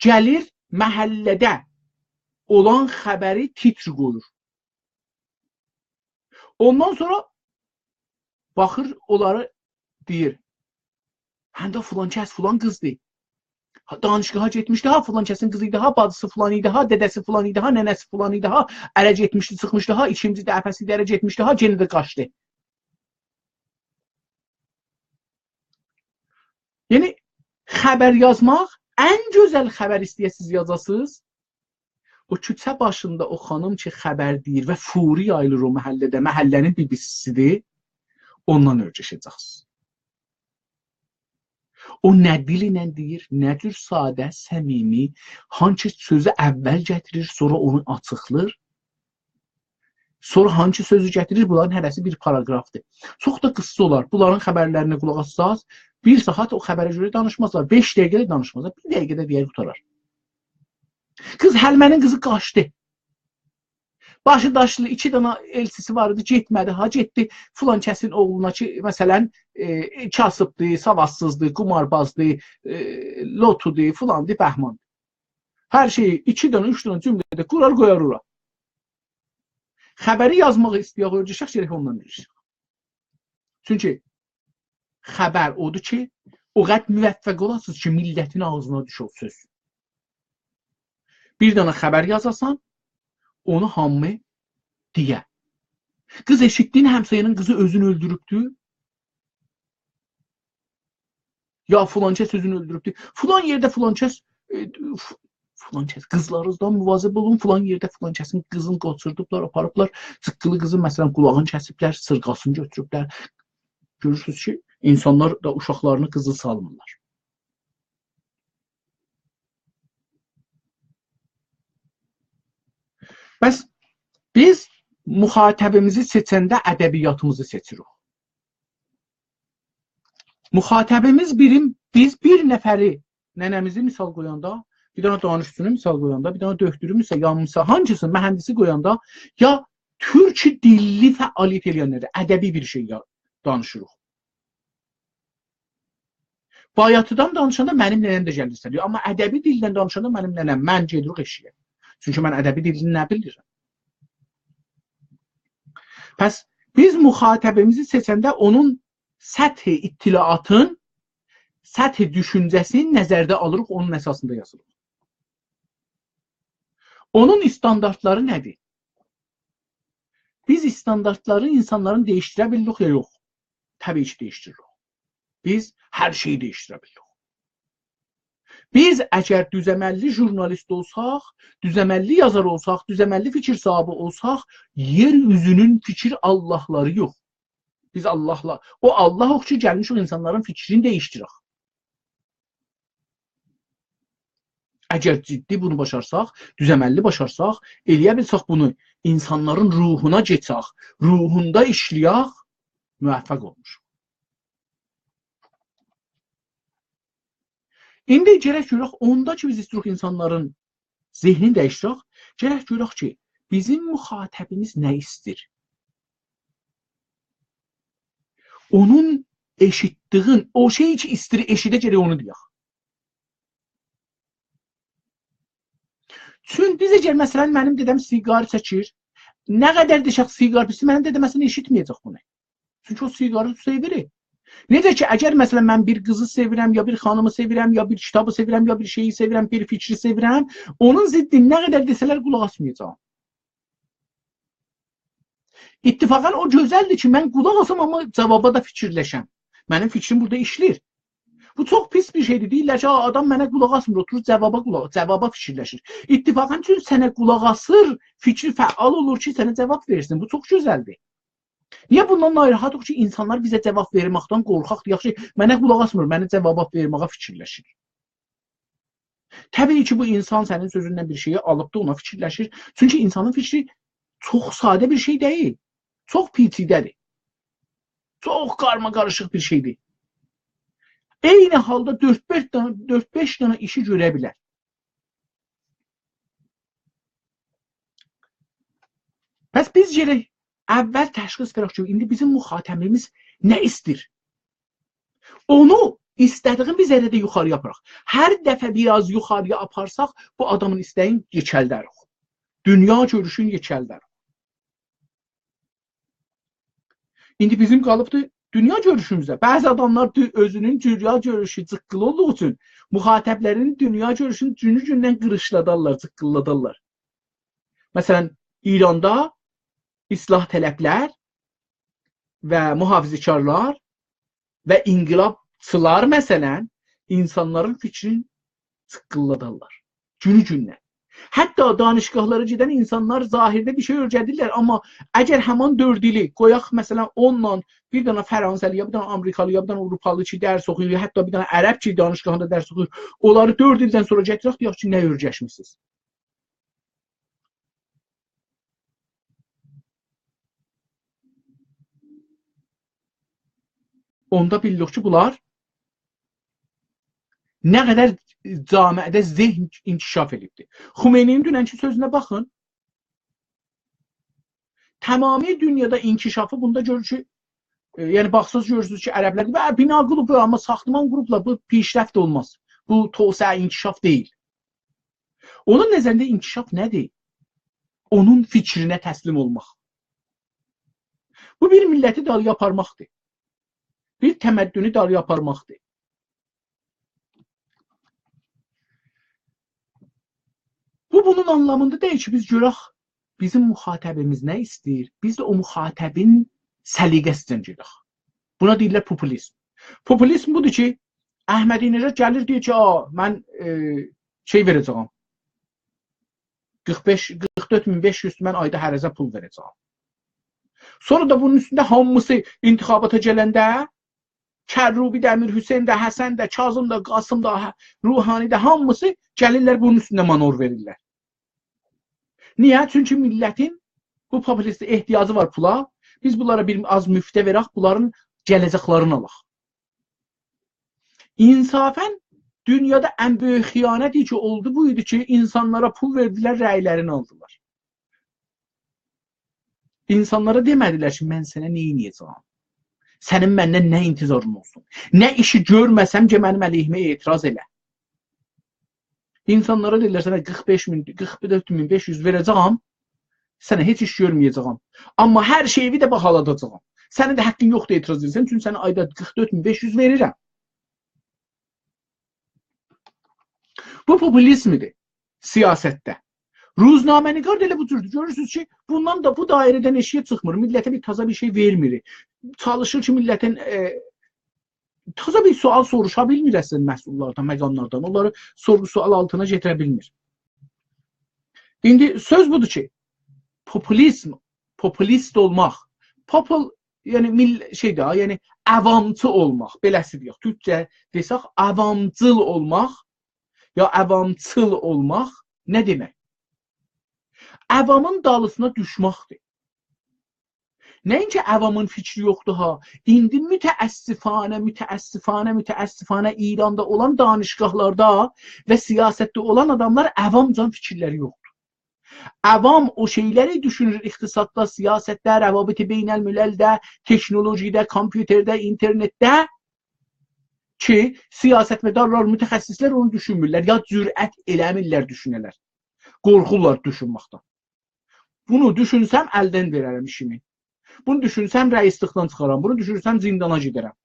گلیر محله‌ده اولان خبری تیتر قویور. اوندان سونرا باخیر اونلاری، دئییر: «هه ده، فلان کس فلان قیزدیر. ها، دانشگاها گئتمیشدی ها، فلان کسین قیزی ایدی ها، باجیسی فلان ایدی ها، دده‌سی فلان ایدی ها، ننه‌سی فلان ایدی ها، اره گئتمیشدی، چیخمیشدی ها، ایکینجی دفعه‌سی ده اره گئتمیشدی ها، یئنه ده قاچدی.» یعنی، خبر یازماق، ان گؤزل خبر ایسته‌یه‌سیز یازاسینیز، او کوچه باشیندا او خانیم کی، خبر دئییر و فوری یاییلیر او محله‌ده، محله‌نین بی‌بی‌سی‌دیر، اوندان اؤیرشه‌جکسینیز. او نه دیل ایله دئییر، نه جور ساده، صمیمی، هانسی سؤزو اول گتیریر، سونرا اونو آچیقلیر. سونرا هانسی سؤزو گتیریر، بونلارین هره‌سی بیر پاراگرافدیر. چوخ دا قیسسا اولار. بونلارین خبرلرینه قولاق آسساز، بیر ساعات او خبره گؤره دانیشمازلار. بئش دقیقه ده دانیشمازلار. بیر دقیقه ده دئیر، قوتارار. قیز، حلیمه‌نین قیزی قاچدی. باشی داشلی، ایکی دنه ائلچیسی وار ایدی، گئتمه‌دی ها، گئتدی فلان کسین اوغلونا کی، مثلا، ائ، کاسیبدیر، ساوادسیزدیر، قوماربازدیر، ائ، لوتودور، فلاندیر، بهماندیر. هر شئیی ایکی دنه، اوچ دنه جمله‌ده قورار، قویار اورا. خبری یازماغی ایسته‌یک، اؤیرشک، گرک اوندان اؤیرشک. چونکی خبر اودور کی، او قدر موفق اولاسینیز کی، میللتین آغزینا دوشه او سؤز. بیر دنه خبر یازاسان، اونو هامی دئیه. قیز، ائشیتدین، همسایه‌نین قیزی اؤزونو اؤلدوروبدو. یا فلان کس اؤزونو اؤلدوروبدو. فلان یئرده فلان کس، ائ، ف-، فلان کس، قیزلارینیزدان مواظب اولون، فلان یئرده فلان کسین قیزینی قاچیردیبلار، آپاریبلار. جیققیلی قیزین، مثلا، قولاغینی کسیبلر، سیرغاسینی گؤتوروبلر. گؤرورسونوز کی، اینسانلار دا اوشاقلارینی قیزیل سالمیرلار. پس بیز مخاطبیمیزی سئچنده ادبیاتیمیزی سئچیریک. مخاطبیمیز بیریم، بیز بیر نفری، ننه‌میزی مثال قویاندا، بیر دنه دانشجونو مثال قویاندا، بیر دنه دؤکتورو مثال، یا مثال، هانگیسینی، مهندسی قویاندا، یا تورک دیللی فعالیت ائله‌ینلری، ادبی بیر شئی یا-، دانیشیریق. بایاتیدان دانیشاندا منیم ننه‌م ده گلیر ایسته‌ییر. آمما ادبی دیلدن دانیشاندا منیم ننه‌م، من گئدیریک ائشیگه. چونکی من ادبی دیلینی نه بیلیرم؟ پس بیز مخاطبیمیزی سئچنده اونون سطح اطلاعاتین، سطح دوشونجه‌سینی نظرده آلیریق، اونون اساسیندا یازیریق. اونون استانداردلاری نه‌دیر؟ بیز استانداردلاری اینسانلارین دییشدیره بیلیریک یا یوخ؟ طبیعی کی، دییشدیریریک. بیز هر شئیی دییشدیره بیلیریک. بیز اگر دوزعمللی ژورنالیست اولساق، دوزعمللی یازار اولساق، دوزعمللی فیکیر صاحیبی اولساق، یئر اوزونون فیکیر آللاهلاری یوخ. بیز آللاهلا، او آللاهوق کی، گلمیشیک اینسانلارین فیکرینی دییشدیرک. اگر جدی بونو باشارساق، دوزعمللی باشارساق، ائله‌یه بیلسک بونو اینسانلارین روحونا کئچک، روحوندا ایشله‌یک، موفق اولموشوق. ایندی گرک گؤرک، اوندا کی، بیز ایسته‌ییریک اینسانلارین ذهنینی دییشدیرک، گرک گؤرک کی، بیزیم مخاطبیمیز نه ایسته‌ییر؟ اونون ائشیتدیگین، او شئی کی، ایسته‌ییر ائشیده، گرک اونو دئیک. چون بیز اگر، مثلا، منیم دده‌م سیگار چکیر، نه قدر دئسک سیگار پیسدیر، منیم دده‌م اصلا ائشیتمه‌یه‌جک بونو. چونکی او سیگاری سئویر. نئجه کی، اگر، مثلا، من بیر قیزی سئویرم، یا بیر خانیمی سئویرم، یا بیر کیتابی سئویرم، یا بیر شئیی سئویرم، بیر فیکری سئویرم، اونون ضدینی نه قدر دئسه‌لر قولاق آسمایاجاغام. اتفاقا او گؤزلدیر کی، من قولاق آسام، آمما جاوابا دا فیکیرلشم. منیم فیکریم بورادا ایشله‌ییر. بو چوخ پیس بیر شئیدیر. دئییرلر کی، «آ، آدام منه قولاق آسمیر، اوتورور جاوابا قولاق، جاوابا فیکیرلشیر.» اتفاقا چون سنه قولاق آسیر، فیکری فعال اولور کی، سنه جاواب وئرسین. بو چوخ گؤزلدیر. نییه بوندان ناراحاتیق کی، اینسانلار بیزه جاواب وئرمکدن قورخاق؟ دئیک کی، منه قولاق آسمیر، منه جاوابات وئرمه‌یه فیکیرلشیر. طبیعی کی، بو اینسان سنین سؤزوندن بیر شئیی آلیبدی، اونا فیکیرلشیر. چونکی اینسانین فیکری چوخ ساده بیر شئی دئییل. چوخ پیچیده‌دیر. چوخ قارماقاریشیق بیر شئیدیر. عینی حالدا دؤرد-بئش دنه، دؤرد-بئش دنه ایشی گؤره بیلر. پس بیز گرک اول تشخیص وئرک کی، ایندی بیزیم مخاطبیمیز نه ایسته‌ییر؟ اونو ایسته‌دیگین بیر ذره ده یوخاری‌یا آپاراق. هر دفعه بیر آز یوخاری‌یا آپارساق، بو آدامین ایسته‌یین یئکلده‌ریک. دونیا گؤروشونو یئکلده‌ریک. ایندی بیزیم قالیبدی دونیا گؤروشوموزه. بعضی آداملار دو-، اؤزونون دونیا گؤروشو جیققیلی اولدوغو اوچون مخاطبلرین دونیا گؤروشونو گونو-گوندن قیریشلادارلار، جیققیللادارلار. مثلا، ایراندا اصلاح‌طلبلر و محافظه‌کارلار و انقلابچیلار، مثلا، اینسانلارین فیکرینی جیققیللادارلار. گونو-گوندن. حتی دانشگاهلارا گئدن اینسانلار ظاهرده بیر شئی اؤیره‌دیرلر، آمما اگر همان دؤرد ایلی قویاق، مثلا، اونونلا بیر دنه فرانسه‌لی، یا بیر دنه آمریکالی، یا بیر دنه آوروپالی کی، درس اوخویور، یا حتی بیر دنه عرب کی، دانشگاهیندا درس اوخویور، اونلاری دؤرد ایلدن سونرا گتیرک، دئیک کی، نه اؤیرشمیسینیز؟ اوندا بیلیریک کی، بونلار نه قدر جامعه‌ده ذهن انکشاف ائدیبدیر. خمینی‌نین دوننکی سؤزونه باخین. تمامی دونیادا انکشافی بوندا گؤرور کی، ائ، یعنی باخساز گؤرورسونوز کی، عربلر و بنا قوروب، آمما ساختمان قوروبلا، بو پیشرفت اولماز. بو توسعه، انکشاف دئییل. اونون نظرینده انکشاف نه‌دیر؟ اونون فیکرینه تسلیم اولماق. بو بیر میللتی دالییا آپارماقدیر. بیر تمدنی دالییا آپارماقدیر. بو، بونون آنلامیندا دئییل کی، بیز گؤرک، بیزیم مخاطبیمیز نه ایسته‌ییر، بیز ده او مخاطبین سلیقه‌سینجه گئدک. بونا دئییرلر پوپولیزم. پوپولیزم بودور کی، احمدی‌نژاد گلیر، دئییر کی، «آ، من، ائ، شئی وئره‌جه‌یم. قیرخ بئش، قیرخ دؤرد مین بئش یوز تومن آیدا هره‌زه پول وئره‌جه‌یم.» سونرا دا بونون اوستونده هامیسی انتخاباتا گلنده کروبی ده، امیرحسین ده، حسن ده، کاظم دا، قاسم دا، روحانی ده، هامیسی گلیرلر بونون اوستونده مانور وئریرلر. نییه؟ چونکی میللتین بو پوپولیست احتیاجی وار پولا. بیز بونلارا بیر آز مفته وئرک، بونلارین گله‌جکلرینی آلاق. انصافاً دونیادا ان بؤیوک خیانت کی اولدو، بو ایدی کی، اینسانلارا پول وئردیلر، رأیلرینی آلدیلار. اینسانلارا دئمه‌دیلر کی، من سنه نه ائده‌جم؟ سنین مندن نه انتظارین اولسون؟ نه ایشی گؤرمه‌سم کی، منیم علیهیمه اعتراض ائله. اینسانلارا دئییرلر، سنه قیرخ بئش مین، قیرخ دؤرد مین بئش یوز وئره‌جم، سنه هئچ ایش گؤرمه‌یه‌جم. آمما هر شئیی ده باهالاداجاغام. سنین ده حاققین یوخدور اعتراض ائده‌سن، چونکی سنه آیدا قیرخ دؤرد مین بئش یوز وئریرم. بو پوپولیزمدیر سیاستده. روزنامه‌نگار دا ائله بو جوردور. گؤرورسونوز کی، بوندان دا، بو دایره‌دن ائشیگه چیخمیر. میللته بیر تازا بیر شئی وئرمیر. چالیشیر کی، میللتین، ائ، تازا بیر سؤال سوروشا بیلمیر اصلینده مسئوللاردان، مقاملاردان. اونلاری سورغو-سؤال آلتینا گتیره بیلمیر. ایندی سؤز بودور کی، پوپولیزم، پوپولیست اولماق، پوپول، یعنی میل-، شئی ده، یعنی عوامچی اولماق، بئله‌سی دئیک. تورکجه دئسک، عوامجیل اولماق، یا عوامچیل اولماق نه دئمک؟ عوامین دالیسینا دوشمکدیر. نه اینکی عوامین فیکری یوخدور ها، ایندی متأسفانه، متأسفانه، متأسفانه ایراندا اولان دانشگاهلاردا و سیاستده اولان آداملار عوامجان فیکیرلری یوخدور. عوام او شئیلری دوشونور اقتصاددا، سیاستده، روابط بین‌المللده، تکنولوژیده، کامپیوترده، اینترنتده کی، سیاستمدارلار، متخصصلر اونو دوشونمورلر، یا جرأت ائله‌میرلر دوشونه‌لر. قورخورلار دوشونمکدن. بونو دوشونسم، الدن وئررم ایشیمی. بونو دوشونسم، رئیسلیکدن چیخارام. بونو دوشونسم، زیندانا گئدرم.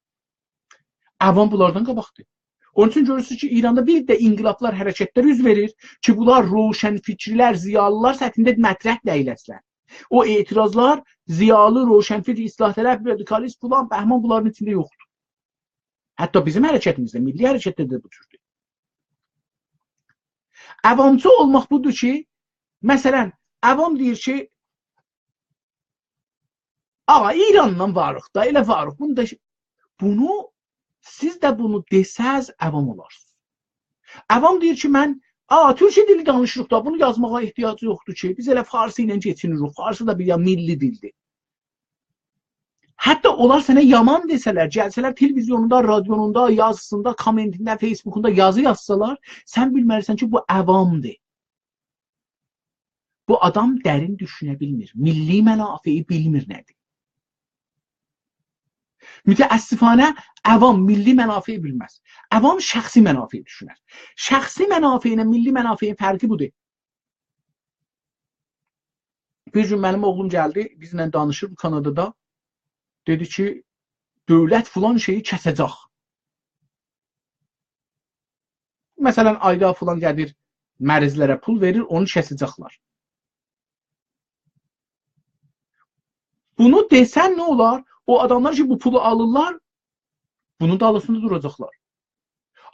عوام بونلاردان قاباقدیر. اونون اوچون گؤرورسونوز کی، ایراندا بیر ده انقلابلار، حرکتلر اوز وئریر کی، بونلار روشنفکرلر، ضیالیلار سطحینده مطرح دئییله‌سینلر. او اعتراضلار ضیالی، روشنفکر، اصلاح‌طلب، رادیکالیست، فلان، بهمان بونلارین ایچینده یوخدور. حتی بیزیم حرکتیمیزده، میللی حرکتده ده بو جوردور. عوامچی اولماق بودور کی، مثلا، عوام دئییر کی، «آغا، ایرانلا واریق دا، ائله واریق.» بونو دا، بونو، سیز ده بونو دئسز، عوام اولارسینیز. عوام دئییر کی، من، «آ، تورکجه دیلی دانیشیریق دا، بونو یازماغا احتیاج یوخدور کی، بیز ائله فارسی ایله کئچینیریک، فارسی دا بیر یا میللی دیلدیر.» حتی اونلار سنه یامان دئسه‌لر، گلسه‌لر تلویزیونوندا، رادیونوندا، یازیسیندا، کامنتینده، فیسبوکوندا یازی یازسالار، سن بیلمه‌لیسن کی، بو عوامدیر. بو آدام درین دوشونه بیلمیر، میللی منافعی بیلمیر نه‌دیر. متأسفانه عوام میللی منافعی بیلمز. عوام شخصی منافعی دوشونر. شخصی منافع ایله میللی منافعین فرقی بودور. بیر گون منیم اوغلوم گلدی، بیزله دانیشیر بو کانادادا. دئدی کی، دؤولت فلان شئیی کسه‌جک. مثلا، آیدا فلان قدر مریضلره پول وئریر، اونو کسه‌جکلر. بونو دئسن نه اولار؟ او آداملار کی، بو پولو آلیرلار، بونون دالیسیندا دوراجاقلار.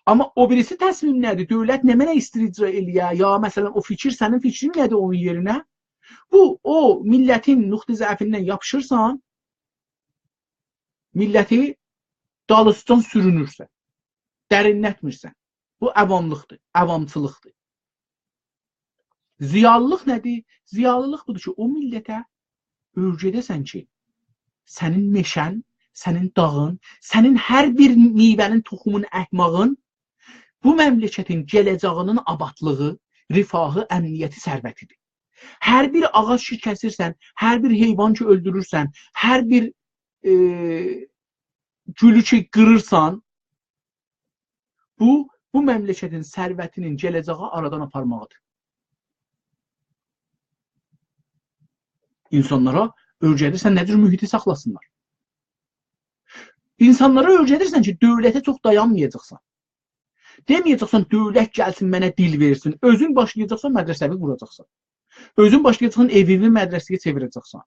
آمما او بیریسی تصمیم نه‌دیر؟ دؤولت نمنه ایستیر اجرا ائله‌یه؟ یا، مثلا، او فیکیر، سنین فیکرین نه‌دیر اونون یئرینه؟ بو، او میللتین نقطه ضعفیندن یاپیشیرسان، میللتی دالیسیجان سورونورسن، درینلتمیرسن. بو عواملیقدیر، عوامچیلیقدیر. ضیالیلیق نه‌دیر؟ ضیالیلیق بودور کی، او میللته اؤیره‌ده‌سن کی، سنین مئشه‌ن، سنین داغین، سنین هر بیر میوه‌نین، توخومون، اهماغین بو مملکتین گله‌جه‌یینین آبادلیغی، رفاهی، امنیتی، ثروتیدیر. هر بیر آغاج کی کسیرسن، هر بیر حیوان کی اؤلدورورسن، هر بیر، ائ، گولو کی قیریرسان، بو، بو مملکتین ثروتینین گله‌جه‌یی آرادان آپارماغیدیر. اینسانلارا اؤیره‌دیرسن نه جور محیطی ساخلاسینلار. اینسانلارا اؤیره‌دیرسن کی، دؤولته چوخ دایانمایاجاقسان. دئمه‌یه‌جکسن، «دؤولت گلسین، منه دیل وئرسین.» اؤزون باشلایاجاقسان، مدرسه‌وی قوراجاقسان. اؤزون باشلایاجاقسان، ائویوی مدرسه‌یه چئویره‌جکسن.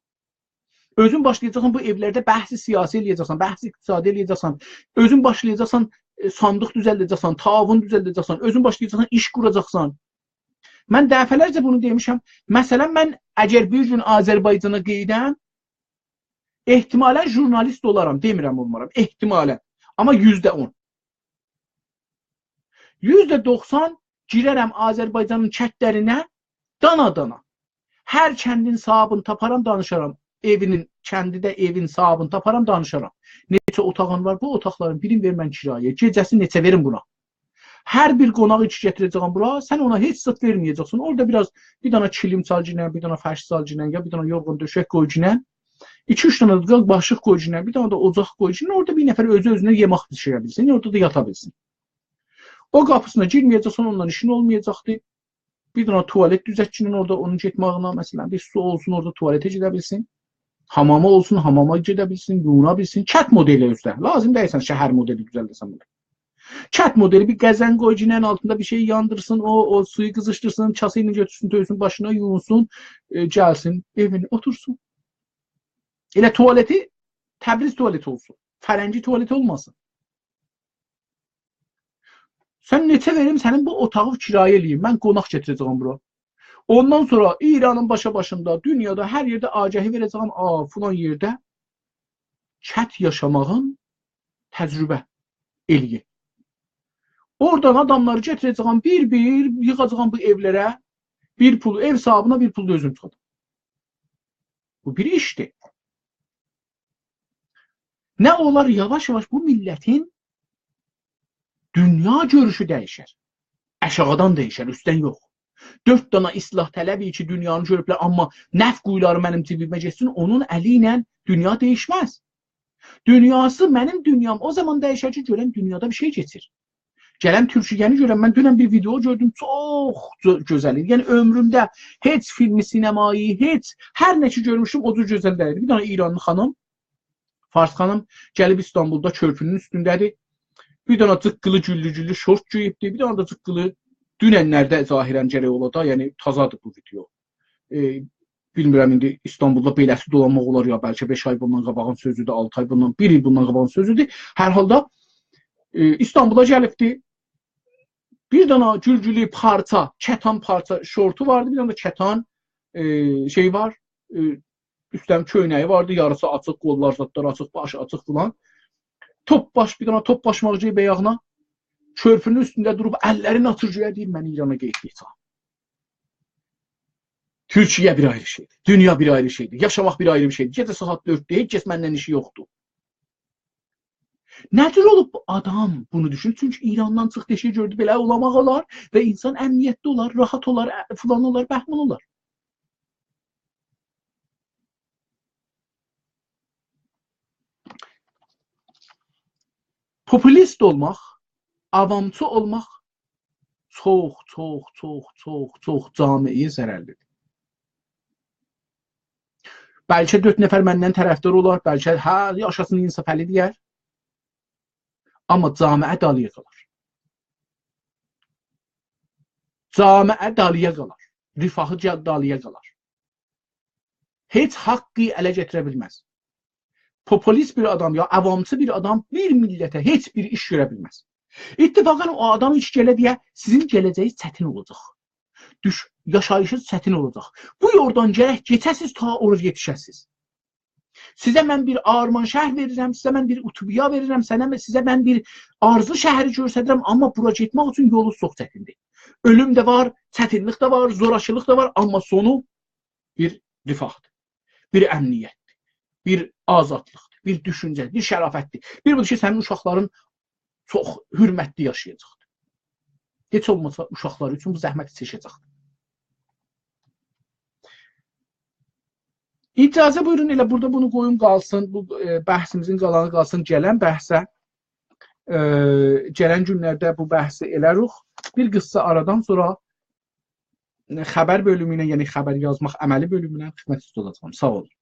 اؤزون باشلایاجاقسان، بو ائولرده بحث سیاسی ائله‌یه‌جکسن، بحث اقتصادی ائله‌یه‌جکسن. اؤزون باشلایاجاقسان، ائ، صاندوق دوزلده‌جکسن، تعاون دوزلده‌جکسن. اؤزون باشلایاجاقسان، ایش قوراجاقسان. من دفعه‌لرجه بونو دئمیشم. مثلا، من اگر بیر گون آذربایجانا قئییدم، احتمالا ژورنالیست اولارام، دئمیرم اولمارام، احتمالا. آمما یوزده اون. یوزده دوخسان گیررم آذربایجانین کندلرینه، دانا-دانا. هر کندین صاحابینی تاپارام، دانیشارام. ائوینین، کندیده ائوین صاحابینی تاپارام، دانیشارام. نئچه اوتاغین وار؟ بو اوتاقلارین بیرینی وئر من کرایه. گئجه‌سی نئچه وئرین بونا؟ هر بیر قوناغی کی گتیره‌جه‌یم بورا، سن اونا هئچ زاد وئرمه‌یه‌جکسن. اورادا بیر آز، بیر دانا کیلیم سالگینن، بیر دانا فرش سالگینن، یا بیر دانا یورغان دؤشک قویگینن، ایکی-اوچ دانا دا باشلیق قویگینن، بیر دانا دا اوجاق قویگینن. اورادا بیر نفر اؤزو اؤزونه یئمک بیشیره بیلسین، اورادا دا یاتا بیلسین. او قاپیسینا گیرمه‌یه‌جکسن، اوننان ایشین اولمایاجاقدی. بیر دانا توالت دوزلتگینن اورادا اونون گئتماغینا، مثلا، بیر سو اولسون اورادا، توالته گئده بیلسین. حامامی اولسون، حاماما گئده بیلسین، یویونا بیلسین. کند مدلی اؤزو ده. لازیم دئییل سن شهر مدلی دوزلده‌سن بونو. کند مدلی، بیر قازان قویگینن، آلتیندا بیر شئی یاندیرسین، او، او سویو قیزیشدیرسین، کاسا ایله گؤتورسون، تؤکسون باشینا، یویونسون، ائ، گلسین، ائوینه اوتورسون. ائله توالتی تبریز توالتی اولسون. فرنگی توالتی اولماسین. سن نئچه وئریم، سنین بو اوتاغی کرایه ائله‌ییم؟ من قوناق گتیره‌جه‌یم بورا. اوندان سونرا ایرانین باشا باشیندا، دونیادا، هر یئرده آگهی وئره‌جه‌یم، آ، فلان یئرده کند یاشاماغین تجربه ائله‌یین. اورادان آداملاری گتیره‌جه‌یم، بیر-بیر ییغاجاغام بو ائولره، بیر پول، ائو صاحابینا بیر پول دا اؤزوم چیخاجاغام. بو بیر ایشدیر. نه اولار، یاواش-یاواش بو میللتین دونیا گؤروشو دییشر. آشاغیدان دییشر، اوستدن یوخ. دؤرد دانا اصلاح‌طلبی کی دونیانی گؤروبلر، آمما نفت قویولاری منیم جیبیمه گئتسین، اونون الی ایله دونیا دییشمز. دونیاسی، منیم دونیام او زامان دییشر کی گؤرم دونیادا بیر شئی کئچیر. گلم تورکیه‌نی گؤرم. من دونن بیر ویدئو گؤردوم، چوخ گؤ-، گؤزل ایدی. یعنی عؤمرومده هئچ فیلم سینمایی، هئچ، هر نه کی گؤرموشوم، او جور گؤزل دئییلدی. بیر دانا ایرانلی خانیم، فارس خانیم گلیب ایستانبولدا کؤرپونون اوستونده‌دیر. بیر دانا جیققیلی، گوللو-گوللو شورت گئییبدی، بیر دانا دا جیققیلی، دونن‌لرده ظاهرا گرک اولا دا، یعنی تازادیر بو ویدئو. ائ، بیلمیرم ایندی ایستانبولدا بئله‌سی دولانماق اولار یا، بلکه بئش آی بوندان قاباغین سؤزودور، آلتی آی بوندان، بیر ایل بوندان قاباغین سؤزودور. هر حالدا، ائ، ایستانبولا گلیبدی. بیر دانا گولگولو پارچا، کتان پارچا شورتو واردی، بیر دانا دا کتان، ائ، شئی وار، ائ، اوستدن کؤینه‌یی واردی، یاریسی آچیق، قوللار زادلار آچیق، باشی آچیق فلان. توپ‌باش، بیر دانا توپ‌باشماق گئییب آیاغینا، کؤرپونون اوستونده دوروب اللرینی آتیر گؤیه، دئییر: «من ایرانا گئدیب یئتیرم.» تورکیه بیر آیری شئیدیر، دونیا بیر آیری شئیدیر، یاشاماق بیر آیری بیر شئیدیر. گئجه ساعات دؤردده هئچ کس مندن ایشی یوخدور. نه جور اولوب بو آدام بونو دوشونور؟ چونکی ایراندان چیخدی، ائشیگی گؤردو، بئله اولاماق اولار و اینسان امنیتده اولار، راحت اولار، ا، فلان اولار، بهمان اولار. پوپولیست اولماق، عوامچی اولماق چوخ، چوخ، چوخ، چوخ، چوخ جامعه‌یه ضررلیدیر. بلکه دؤرد نفر مندن طرفدار اولار، بلکه «هه، یاشاسین انصافعلی» دئیر. آمما جامعه دالییا قالار. جامعه دالییا قالار. رفاهی جا-، دالییا قالار. هئچ حاقی اله گتیره بیلمز. پوپولیست بیر آدام یا عوامچی بیر آدام بیر میللته هئچ بیر ایش گؤره بیلمز. اتفاقا او آدام ایش گله دئیه سیزین گله‌جه‌یینیز چتین اولاجاق. دوش-، یاشاییشینیز چتین اولاجاق. بو یولدان گرک کئچه‌سیز، تا اورا یئتیشه‌سیز. سیزه من بیر آرمان‌شهر وئریرم، سیزه من بیر اوتوپیا وئریرم، سنه، سیزه من بیر آرزو شهری گؤستریرم، آمما بورا گئتمک اوچون یولونوز چوخ چتیندیر. اؤلوم ده وار، چتینلیک ده وار، زوراکیلیق دا وار، آمما سونو بیر رفاهدیر، بیر امنیتدیر، بیر آزادلیقدیر، بیر دوشونجه‌دیر، بیر شرافتدیر. بیر بودور کی، سنین اوشاقلارین چوخ حؤرمتلی یاشایاجاقدیر. هئچ اولماسا اوشاقلاری اوچون بو زحمتی چکه‌جکدیر. اجازه بویورون، ائله بورادا بونو قویوم قالسین، بو، ائ، بحثیمیزین قالانی قالسین گلن بحثه. ائ، گلن گونلرده بو بحثی ائله‌روخ. بیر قیسا آرادان سونرا خبر بؤلومو ایله، یعنی خبر یازماق عملی بؤلومو ایله خدمتینیزده اولاجاغام. ساغ اولون.